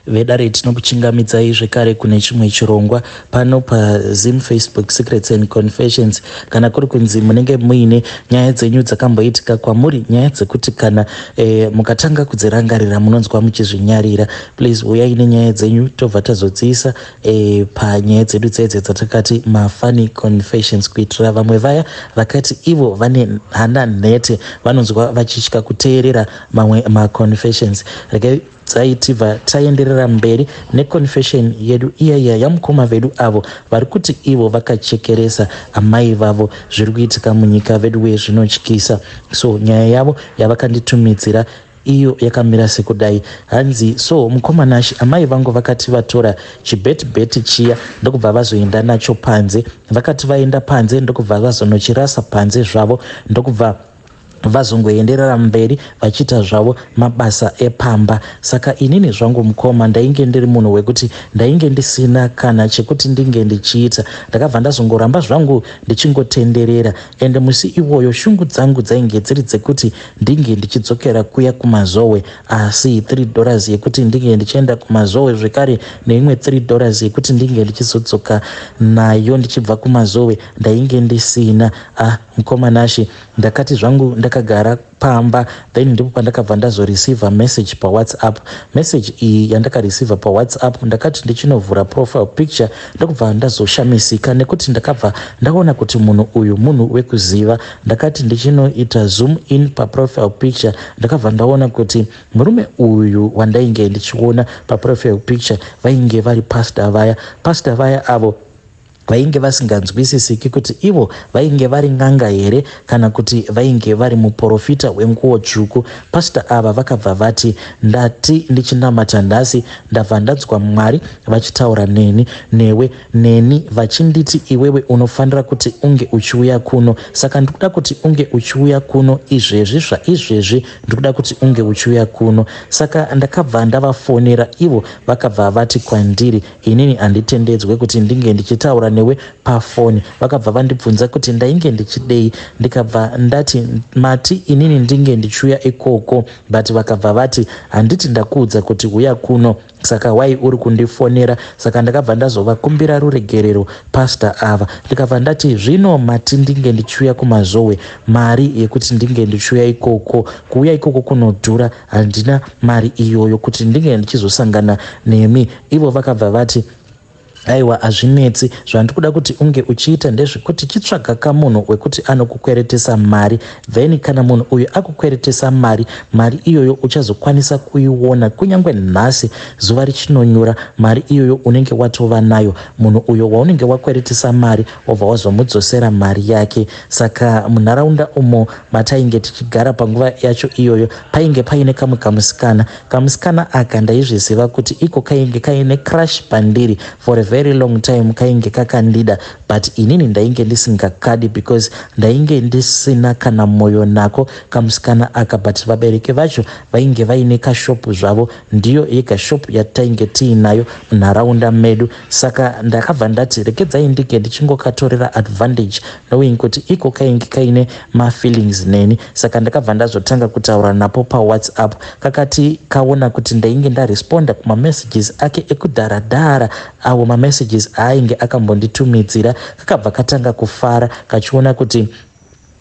Vedare, tinokuchingamidzai zvekare kune chimwe chirongwa pano paZim Facebook Secrets and Confessions. Kana kuri kunzi munenge muine nyaya dzenyu dzakamboitika kwamuri, nyaya dzekuti kana mukatanga kudzirangarira munonzwa muchizvinyarira, please uyai nenyaya dzenyu, tobva tazodziisa panyaya dzedu dzedze dzatakati mafunny confessions, kuitira vamwe vaya vakati ivo vane hana nhete, vanonzwa vachitya kuteerera mamwe maconfessions. Regai dzaitibva taenderera mberi neconfession yedu iya iya yamukoma vedu avo vari kuti ivo vakachekeresa amai vavo. Zviri kuitika munyika vedu uye zvinotyisa. So nyaya yavo yavakanditumidzira iyo yakamira sekudai. Hanzi, "So mukoma Nashi, amai vangu vakati vatora chibhetibheti chiya, ndokubva vazoenda nacho panze. Vakati vaenda panze, ndokubva vazonochirasa panze zvavo, ndokubva vazongoenderera mberi vachiita zvavo mabasa epamba. Saka inini zvangu mukoma, ndainge ndiri munhu wekuti ndainge ndisina kana chekuti ndinge ndichiita. Ndakabva ndazongoramba zvangu ndichingotenderera. Ende musi iwoyo shungu dzangu dzainge dziri dzekuti ndinge ndichidzokera kuya kuMazowe, asi $3 yekuti ndinge ndichienda kuMazowe, zvekare neimwe $3 yekuti ndinge ndichizodzoka nayo ndichibva kuMazowe, ndainge ndisina. Ah, mukoma Nashi, ndakati zvangu ndakagara pamba, then ndipo pandakabva ndazoreceiva message paWhatsApp. Message iyi yandakareceiva paWhatsApp, ndakati ndichinovhura profile picture, ndokubva ndazoshamisika nekuti ndakabva ndaona kuti munhu uyu munhu wekuziva. Ndakati ndichinoita zoom in paprofile picture, ndakabva ndaona kuti murume uyu wandainge ndichiona paprofile picture vainge vari pastor vaya, pastor vaya avo vainge vasinganzwisisiki kuti ivo vainge vari n'anga here kana kuti vainge vari muprofita wenguo tsvuku. Pastor ava vakabva vati, 'Ndati ndichinamata nhasi, ndabva ndanzwa Mwari vachitaura neni newe neni vachinditi iwewe unofanira kuti unge uchiuya kuno. Saka ndikuda kuti unge uchiuya kuno izvezvi, zvaizvezvi ndikuda kuti unge uchiuya kuno.' Saka ndakabva ndavafonera. Ivo vakabva vati kwandiri, inini handitendedzwe kuti ndinge ndichitaura newe pafoni. Vakabva vandibvunza kuti ndainge ndichidei. Ndikabva ndati, mati inini ndinge ndichiuya ikoko, but vakabva vati, handiti ndakuudza kuti uya kuno? Saka wai uri kundifonera? Saka ndakabva ndazovakumbira ruregerero pastor ava. Ndikabva ndati, zvino mati ndinge ndichiuya kuMazowe, mari yekuti ndinge ndichiuya ikoko, kuuya ikoko kunodhura, handina mari iyoyo kuti ndinge ndichizosangana nemi. Ivo vakabva vati, aiwa, hazvinetsi. Zvandikuda kuti unge uchiita ndezvekuti chitsvaga kamunhu wekuti anokukweretesa mari. Then kana munhu uyu akukweretesa mari, mari iyoyo uchazokwanisa kuiona. Kunyange nhasi zuva richinonyura, mari iyoyo unenge watova nayo. Munhu uyo waunenge wakweretesa mari, wobva wazomudzosera mari yake. Saka munharaunda umo matainge tichigara panguva yacho iyoyo, painge paine kamwe kamusikana. Kamusikana aka ndaizviziva kuti iko kainge kaine crush pandiri for a very long time. Kainge kakandida, but inini ndainge ndisingakadi because ndainge ndisina kana mwoyo nako kamusikana aka. But vabereki vacho vainge vaine kashopu zvavo, ndiyo yega shopu yatainge tiinayo munharaunda medu. Saka ndakabva ndati regedzai ndinge ndichingokatorera advantage, knowing kuti iko kainge kaine mafeelings neni. Saka ndakabva ndazotanga kutaura napo paWhatsApp. Kakati kaona kuti ndainge ndaresponda kumamessages ake ekudharadhara, awo mamessages aainge akambonditumidzira, kakabva katanga kufara kachiona kuti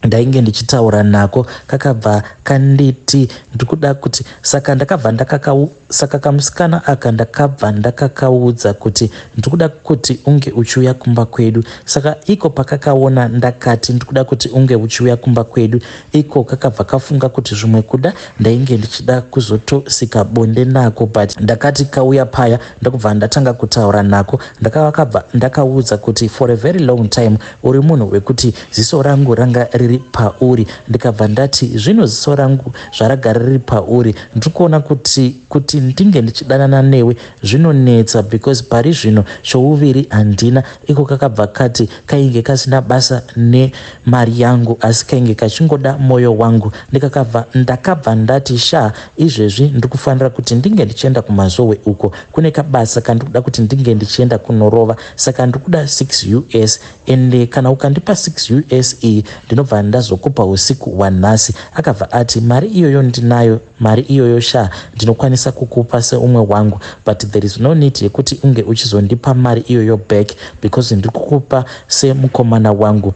ndainge ndichitaura nako. Kakabva kanditi ndikuda kuti, saka ndakabva ndakakau, saka kamusikana aka ndakabva ndakakaudza kuti ndikuda kuti unge uchiuya kumba kwedu. Saka iko pakakaona ndakati ndikuda kuti unge uchiuya kumba kwedu, iko kakabva kafunga kuti zvimwe kuda ndainge ndichida kuzotosika bonde nako. But ndakati kauya paya, ndokubva ndatanga kutaura nako. Ndakakabva ndakaudza kuti for a very long time uri munhu wekuti ziso rangu ranga riri pauri. Ndikabva ndati, zvino ziso rangu zvaragara riri pauri, ndiri kuona kuti ndinge ndichidanana newe zvinonetsa because pari zvino chouviri handina. Iko kakabva kati kainge kasina basa nemari yangu, asi kainge kachingoda mwoyo wangu. Ndikakabva ndakabva ndati, sha, izvezvi ndiri kufanira kuti ndinge ndichienda kuMazowe uko, kune kabasa kandikuda kuti ndinge ndichienda kunorova. Saka ndiri kuda 6 US, ende kana ukandipa 6 US iyi, ndinobva Ndakabva ndazokupa usiku hwanhasi. Akabva ati, mari iyoyo ndinayo, mari iyoyo sha ndinokwanisa kukupa seumwe wangu, but there is no need yekuti unge uchizondipa mari iyoyo back because ndiri kukupa semukomana wangu.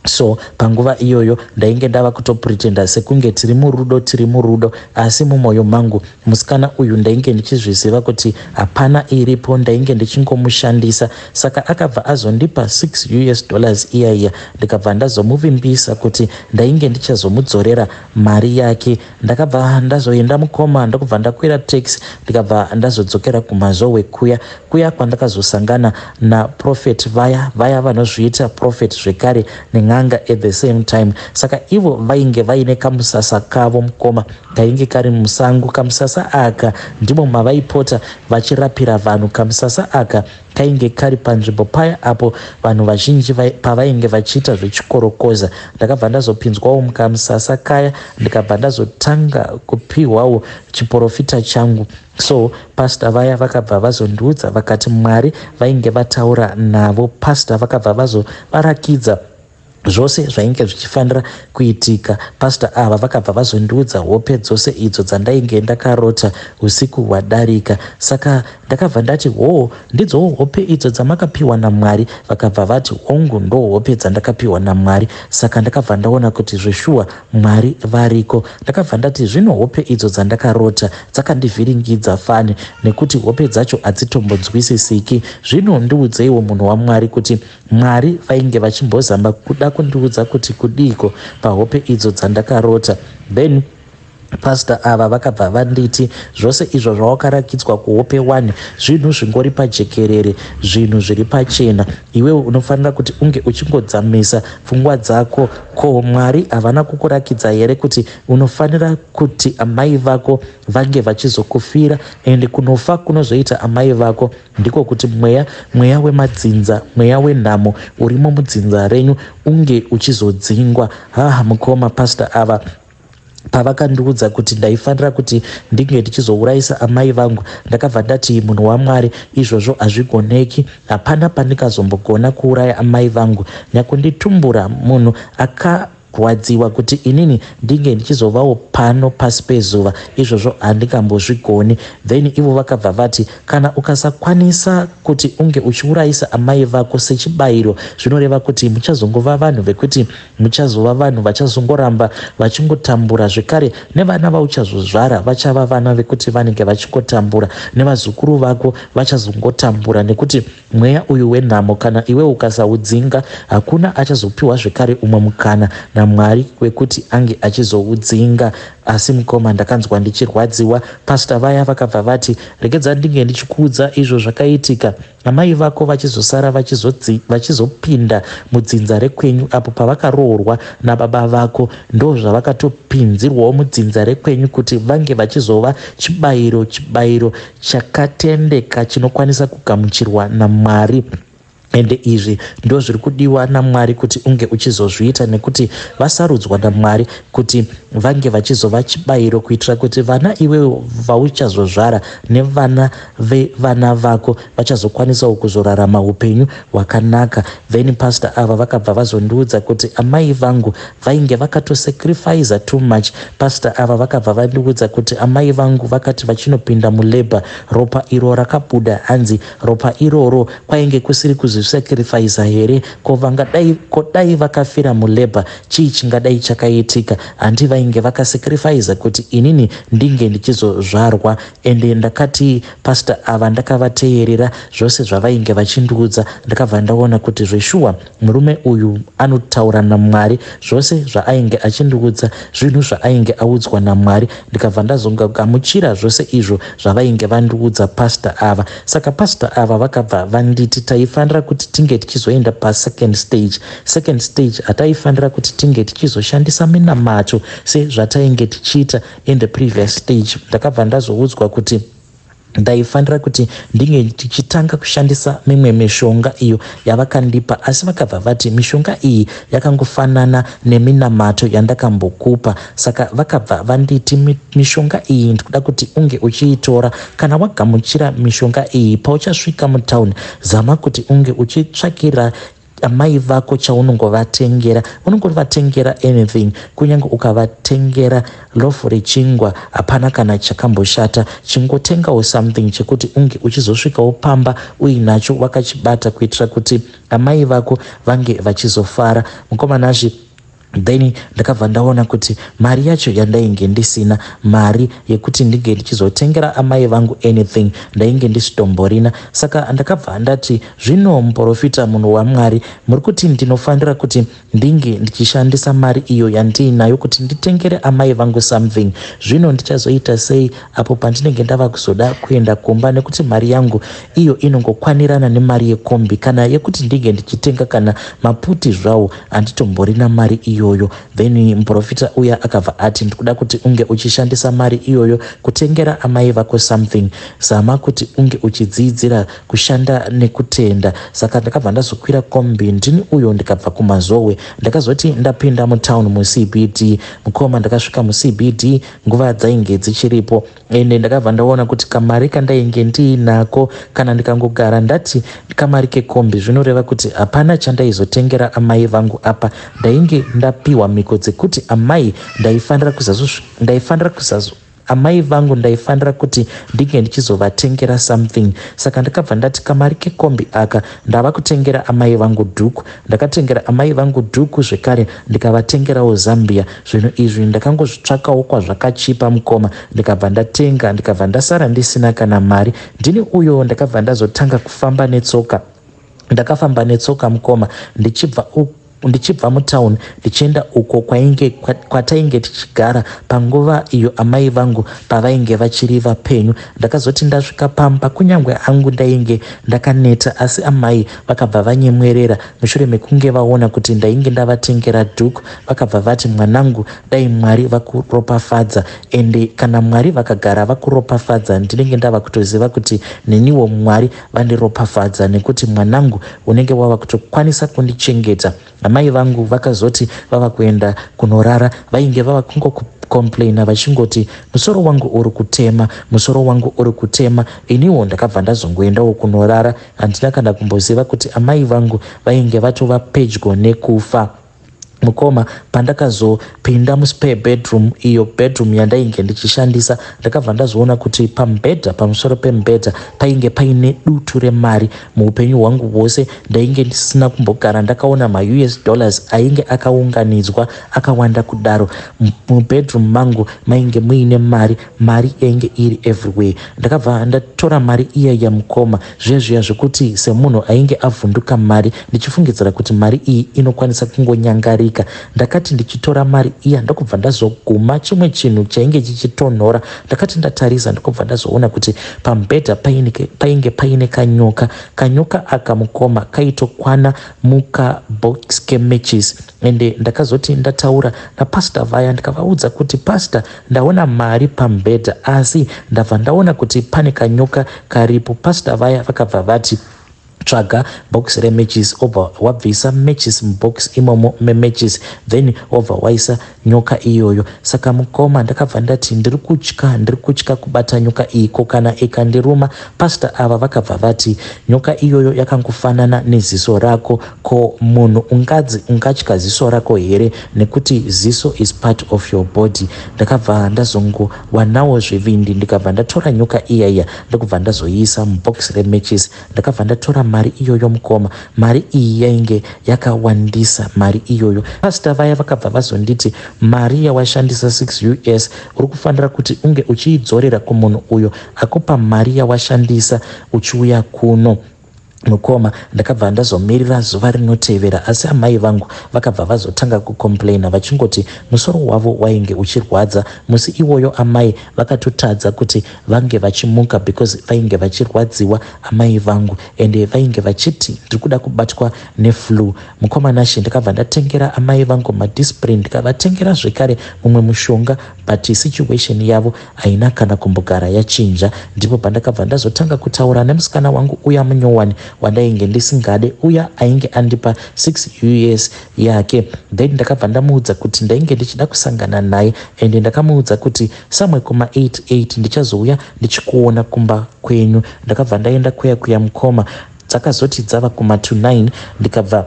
So panguva iyoyo ndainge ndava kutopretenda sekunge tiri murudo, tiri murudo, asi mumwoyo mangu musikana uyu ndainge ndichizviziva kuti hapana iripo, ndainge ndichingomushandisa. Saka akabva azondipa 6 US dollars iya iya, ndikabva ndazomuvimbisa kuti ndainge ndichazomudzorera mari yake. Ndakabva ndazoenda mukoma, ndokubva ndakwira taxi, ndikabva ndazodzokera kuMazowe kuya kuya kwandakazosangana naprophet vaya vaya vanozviita prophet zvekare nen'anga at the same time. Saka ivo vainge vaine kamusasa kavo mukoma, kainge kari musango. Kamusasa aka ndimo mavaipota vachirapira vanhu. Kamusasa aka kainge kari panzvimbo paya apo vanhu vazhinji pavainge vachiita zvechikorokoza. Ndakabva ndazopinzwawo mukamusasa kaya, ndikabva ndazotanga kupiwawo chiprofita changu. So pastor vaya vakabva vazondiudza, vakati Mwari vainge vataura navo. Pastor vakabva vazovarakidza zvose zvainge zvichifanira kuitika. Pastor ava vakabva vazondiudza hope dzose idzo dzandainge ndakarota usiku hwadarika. Saka ndakabva ndati, hoo, ndidzowo hope idzo dzamakapiwa naMwari? Vakabva vati, hongu, ndo hope dzandakapiwa naMwari. Saka ndakabva ndaona kuti zveshuwa Mwari variko. Ndakabva ndati, zvino hope idzo dzandakarota dzakandivhiringidza fani, nekuti hope dzacho hadzitombonzwisisiki. Zvino ndiudzeiwo, munhu waMwari, kuti Mwari vainge vachimbozama kuda kundiudza kuti kudiiko pahope idzo dzandakarota? Then pastor ava vakabva vanditi, zvose izvo zvawakarakidzwa kuhope 1 zvinhu zvingori pajekerere, zvinhu zviri pachena. Iwewe unofanira kuti unge uchingodzamisa pfungwa dzako. Ko Mwari havana kukurakidza here kuti unofanira kuti amai vako vange vachizokufira? Ende kunofa kunozoita amai vako ndiko kuti mweya wemadzinza, mweya wenhamo urimo mudzinza renyu unge uchizodzingwa. Haha mukoma, pastor ava pavakandiudza kuti ndaifanira kuti ndinge ndichizourayisa amai vangu, ndakabva ndati, munhu waMwari, izvozvo hazvigoneki. Hapana pandingazombogona kuuraya amai vangu. Nyakunditumbura munhu akarwadziwa kuti inini ndinge ndichizovawo pano pasi pezuva, izvozvo handingambozvigoni. Then ivo vakabva vati, kana ukasakwanisa kuti unge uchiurayisa amai vako sechibayiro, zvinoreva kuti muchazongova vanhu vekuti muchazova vanhu vachazongoramba vachingotambura zvekare, nevana vauchazozvara vachava vana vekuti vanenge vachingotambura, nevazukuru vako vachazongotambura, nekuti mweya uyu wenhamo kana iwe ukasaudzinga, hakuna achazopiwa zvekare umwe mukana naMwari wekuti ange achizoudzinga. Asi mukoma, ndakanzwa ndichirwadziwa. Pastor vaya vakabva vati, regedza ndinge ndichikuudza izvo zvakaitika. Amai vako vachizosara vachizopinda mudzinza rekwenyu apo pavakaroorwa nababa vako, ndo zvavakatopinzirwawo mudzinza rekwenyu kuti vange vachizova chibayiro, chibayiro chakatendeka chinokwanisa kugamuchirwa naMwari. Ende izvi ndo zviri kudiwa naMwari kuti unge uchizozviita, nekuti vasarudzwa naMwari kuti vange vachizova chibayiro, kuitira kuti vana iwewe vauchazozvara nevana vevana vako vachazokwanisawo kuzorarama upenyu hwakanaka. Then pastor ava vakabva vazondiudza kuti amai vangu vainge vakatosacrifica too much. Pastor ava vakabva vandiudza kuti amai vangu vakati vachinopinda mulabour, ropa iro rakabuda, hanzi ropa iroro kwainge kusiri kuzvisacrifica here? Ko vangadai, ko dai vakafira mulabour, chii chingadai chakaitika? Handi vainge vakasacrifica kuti inini ndinge ndichizozvarwa? Ende ndakati pastor ava ndakavateerera zvose zvavainge vachindiudza, ndakabva ndaona kuti zveshuwa murume uyu anotaura naMwari. Zvose zvaainge achindiudza zvinhu zvaainge audzwa naMwari. Ndikabva ndazongogamuchira zvose izvo zvavainge vandiudza pastor ava. Saka pastor ava vakabva vanditi taifanira kuti tinge tichizoenda pasecond stage. Second stage hataifanira kuti tinge tichizoshandisa minamato sezvatainge tichiita in the previous stage. Ndakabva ndazoudzwa kuti ndaifanira kuti ndinge ndichitanga kushandisa mimwe mishonga iyo yavakandipa, asi vakabva vati mishonga iyi yakangofanana neminamato yandakambokupa. Saka vakabva vanditi, mishonga iyi ndikuda kuti unge uchiitora. Kana wagamuchira mishonga iyi, pauchasvika mutauni, zama kuti unge uchitsvakira Amai vako chaunongovatengera, unongovatengera anything, kunyange ukavatengera loaf rechingwa, hapana kana chakamboshata. Chingotengawo something chekuti unge uchizosvikawo pamba uinacho wakachibata, kuitira kuti amai vako vange vachizofara. Mukoma Nashe, then ndakabva ndaona kuti mari yacho yandainge ndisina, mari yekuti ndinge ndichizotengera amai vangu anything, ndainge ndisitomborina. Saka ndakabva ndati, "Zvino muprofita, munhu waMwari, muri kuti ndinofanira kuti ndinge ndichishandisa mari iyo yandiinayo kuti nditengere amai vangu something. Zvino ndichazoita sei apo pandinenge ndava kuzoda kuenda kumba, nekuti mari yangu iyo inongokwanirana nemari yekombi, kana yekuti ndinge ndichitenga kana maputi zvawo, handitomborina mari iyoyo?" Then muprofita uya akabva ati, "Ndikuda kuti unge uchishandisa mari iyoyo kutengera amai vako something. Zama kuti unge uchidzidzira kushanda nekutenda." Saka ndakabva ndazokwira kombi, ndini uyo, ndikabva kuMazowe. Ndakazoti ndapinda mutown, muCBD, mukoma, ndakasvika muCBD nguva dzainge dzichiripo, ende ndakabva ndaona kuti kamari kandainge ndiinako, kana ndikangogara ndati kamari kekombi, zvinoreva kuti hapana chandaizotengera amai vangu. Apa ndainge ndapiwa mhiko dzekuti amai ndaifanira kuzazo amai vangu ndaifanira kuti ndinge ndichizovatengera something. Saka ndakabva ndati kamari kekombi aka ndava kutengera amai vangu dhuku. Ndakatengera amai vangu dhuku, zvekare ndikavatengerawo zambia. Zvinhu izvi ndakangozvitsvakawo kwazvakachipa, mukoma, ndikabva ndatenga, ndikabva ndasara ndisina kana mari. Ndini uyo, ndakabva ndazotanga kufamba netsoka. Ndakafamba netsoka, mukoma, ndichibva mutauni ndichienda uko kwainge kwatainge tichigara panguva iyo amai vangu pavainge vachiri vapenyu. Ndakazoti ndasvika pamba, kunyange angu ndainge ndakaneta, asi amai vakabva vanyemwerera mushure mekunge vaona kuti ndainge ndavatengera dhuku. Vakabva vati, "Mwanangu, dai Mwari vakuropafadza. Ende kana Mwari vakagara vakuropafadza, ndinenge ndava kutoziva kuti neniwo Mwari vandiropafadza, nekuti mwanangu, unenge wava kutokwanisa kundichengeta." Amai vangu vakazoti vava kuenda kunorara, vainge vava kungocomplaina vachingoti, "Musoro wangu uri kutema, musoro wangu uri kutema." Iniwo ndakabva ndazongoendawo kunorara. Handina kana kumboziva kuti amai vangu vainge vatova pedyo nekufa. Mukoma, pandakazopinda muspare bedroom, iyo bedroom yandainge ndichishandisa, ndakabva ndazoona kuti pamubhedha, pamusoro pemubhedha, painge paine dutu remari. Muupenyu hwangu hwose ndainge ndisina kumbogara ndakaona maUS dollars ainge akaunganidzwa akawanda kudaro. Mubedroom mangu mainge muine mari, mari yainge iri everywhere. Ndakabva ndatora mari iya yamukoma, zviya zviya zvekuti semunhu ainge avhunduka mari, ndichifungidzira kuti mari iyi inokwanisa kungonyangarika. Ndakati ndichitora mari iya, ndokubva ndazoguma chimwe chinhu chainge chichitonhora. Ndakati ndatarisa, ndokubva ndazoona kuti pamubhedha painge paine kanyoka. Kanyoka aka, mukoma, kaitokwana mukabox kematches. Ende ndakazoti ndataura napastor vaya, ndikavaudza kuti, "Pastor, ndaona mari pamubhedha, asi ndabva ndaona kuti pane kanyoka karipo." Pastor vaya vakabva vati, "Tsvaga box rematches, obva wabvisa matches mubox imomo mematches, then wobva waisa nyoka iyoyo." Saka mukoma, ndakabva ndati, "Ndiri kutya, ndiri kutya kubata nyoka iyi. Ko kana ikandiruma?" Pastor ava vakabva vati, "Nyoka iyoyo yakangofanana neziso rako. Ko munhu ungadzi ungatya ziso rako here? Nekuti ziso is part of your body." Ndakabva ndazongowanawo zvivindi, ndikabva ndatora nyoka iya iya, ndokubva ndazoiisa mubox rematches. Ndakabva ndatora mari iyoyo. Mukoma, mari iyi yainge yakawandisa, mari iyoyo. Pastor vaya vakabva vazonditi, "Mari yawashandisa, 6 US, uri kufanira kuti unge uchiidzorera kumunhu uyo akupa mari yawashandisa uchiuya kuno." Mukoma, ndakabva ndazomirira zuva rinotevera, asi amai vangu vakabva vazotanga kucomplaina vachingoti musoro wavo wainge uchirwadza. Musi iwoyo amai vakatotadza kuti vange vachimuka because vainge vachirwadziwa amai vangu, ende vainge vachiti, "Ndiri kuda kubatwa neflu." Mukoma Nashe, ndakabva ndatengera amai vangu maDisprin, ndikavatengera zvekare mumwe mushonga, but situation yavo haina kana kumbogara yachinja. Ndipo pandakabva ndazotanga kutaura nemusikana wangu uya munyowani wandainge ndisingade, uya ainge andipa 6 US yake. Then ndakabva ndamuudza kuti ndainge ndichida kusangana naye, ende ndakamuudza kuti somewhere kuma88 ndichazouya ndichikuona kumba kwenyu. Ndakabva ndaenda kuya kuya, mukoma. Dzakazoti dzava kuma29, ndikabva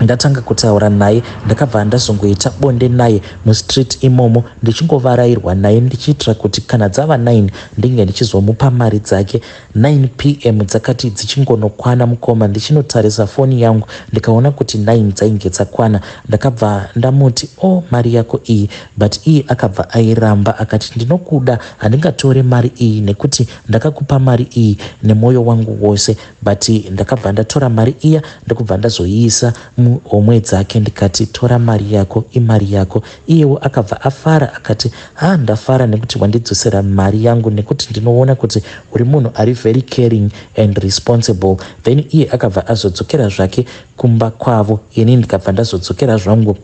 Ndatanga kutaura naye ndakabva ndazongoita bonde naye mustreet imomo ndichingovarairwa naye ndichiitira kuti kana dzava 9 ndinge ndichizomupa mari dzake. 9 pm dzakati dzichingonokwana mukoma ndichinotarisa foni yangu ndikaona kuti 9 dzainge dzakwana. Ndakabva ndamuti o oh, mari yako iyi but iye akabva airamba akati ndinokuda handingatore mari iyi nekuti ndakakupa mari iyi nemwoyo wangu wose but ndakabva ndatora mari iya ndokubva ndazoiisa muhomwe dzake ndikati tora mari yako imari yako iyewo akabva afara akati ha ndafara nekuti wandidzosera mari yangu nekuti ndinoona kuti uri munhu ari very caring and responsible. Then iye akabva azodzokera zvake kumba kwavo ini ndikabva ndazodzokera zvangu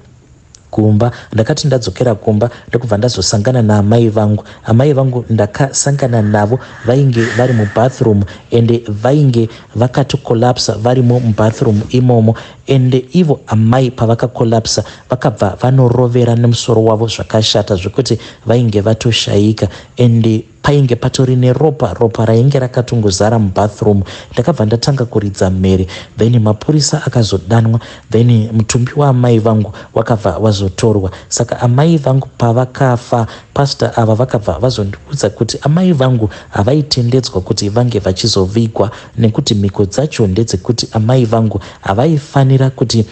kumba. Ndakati ndadzokera kumba ndokubva ndazosangana naamai vangu. Amai vangu ndakasangana navo vainge vari mubathroom ende vainge vakatokolapsa varimo mubathroom imomo ende ivo amai pavakakolapsa vakabva vanorovera nemusoro wavo zvakashata zvekuti vainge vatoshaika ende painge patori neropa, ropa rainge rakatongozara mubathroom. Ndakabva ndatanga kuridza mhere then mapurisa akazodanwa then mutumbi waamai vangu wakabva wazotorwa. Saka amai vangu pavakafa pastor ava vakabva vazondiudza kuti amai vangu havaitendedzwa kuti vange vachizovigwa nekuti mhiko dzacho ndedzekuti amai vangu havaifanira kuti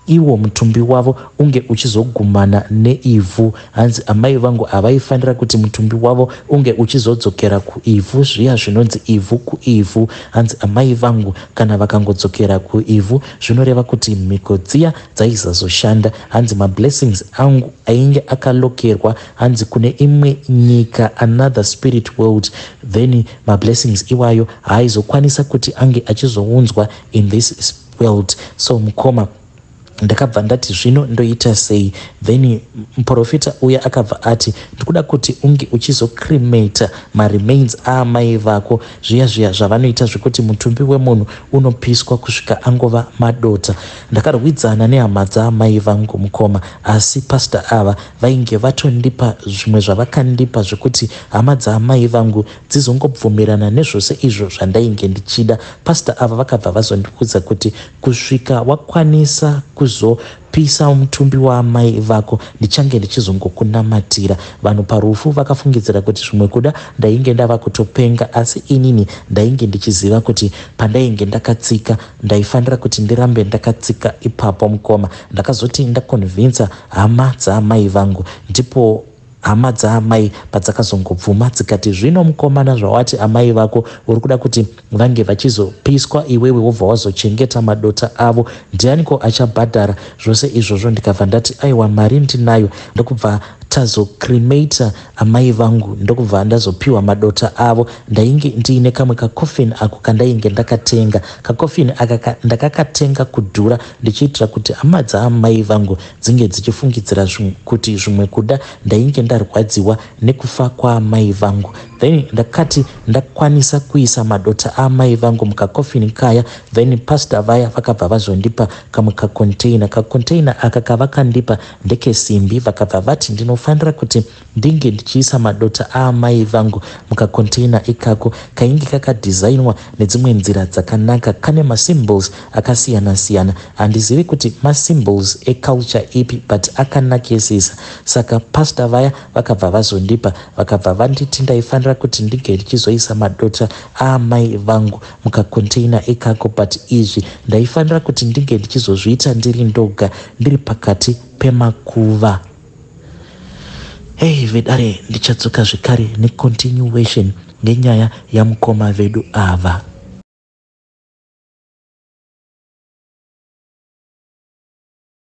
iwo mutumbi wavo unge uchizogumana neivhu. Hanzi amai vangu havaifanira kuti mutumbi wavo unge uchizodzokera kuivhu, zviya zvinonzi ivhu kuivhu. Hanzi amai vangu kana vakangodzokera kuivhu zvinoreva kuti mhiko dziya dzaisazoshanda. Hanzi mablessings angu ainge akalokerwa hanzi kune imwe nyika, another spirit world, then mablessings iwayo haaizokwanisa kuti ange achizounzwa in this world. So mukoma, ndakabva ndati zvino ndoita sei? Then muprofita uya akabva ati ndikuda kuti unge uchizocremata maremains aamai vako, zviya zviya zvavanoita zvekuti mutumbi wemunhu unopiswa kusvika angova madota. Ndakarwidzana nehama dzaamai vangu mukoma, asi pasta ava vainge vatondipa zvimwe zvavakandipa zvekuti hama dzaamai vangu dzizongobvumirana nezvose izvo zvandainge ndichida. Pasta ava vakabva vazondiudza kuti kusvika wakwanisa kuzopisa mutumbi waamai vako ndichange ndichizongokunamatira. Vanhu parufu vakafungidzira kuti zvimwe kuda ndainge ndava kutopenga, asi inini ndainge ndichiziva kuti pandainge ndakatsika ndaifanira kuti ndirambe ndakatsika ipapo mukoma. Ndakazoti ndakonvinza hama dzaamai vangu ndipo hama dzaamai padzakazongobvuma dzikati zvino mukomana zvawati amai vako uri kuda kuti vange vachizopiswa iwewe wobva wazochengeta madota avo, ndianiko achabhadhara zvose izvozvo? Ndikabva ndati aiwa mari ndinayo, ndokubva tazocremata amai vangu ndokubva ndazopiwa madota avo. Ndainge ndiine kamwe kacoffin ako kandainge ndakatenga. Kacoffin aka ndakakatenga kudhura ndichiitira kuti hama dzaamai vangu dzinge dzichifungidzira kuti zvimwe kuda ndainge ndarwadziwa nekufa kwaamai vangu. Then ndakati ndakwanisa kuisa madota aamai vangu mukakofini kaya, then pastor vaya vakabva vazondipa kamwe kacontainer. Kacontainer aka kavakandipa ndekesimbi, vakabva vati ndinofanira kuti ndinge ndichiisa madota aamai vangu mukacontainer ikako kainge kakadhizainwa nedzimwe nzira dzakanaka, kane masymbols akasiyana-siyana. Handizivi kuti masymbols eculture ipi but akanakisisa. Saka pastor vaya vakabva vazondipa, vakabva vanditi ndaifanira kuti ndinge ndichizoisa madota aamai vangu mukacontainer ikako, but izvi ndaifanira kuti ndinge ndichizozviita ndiri ndoga, ndiri pakati pemakuva. Hei vedare, ndichadzoka zvekare necontinuation yenyaya yamukoma vedu ava.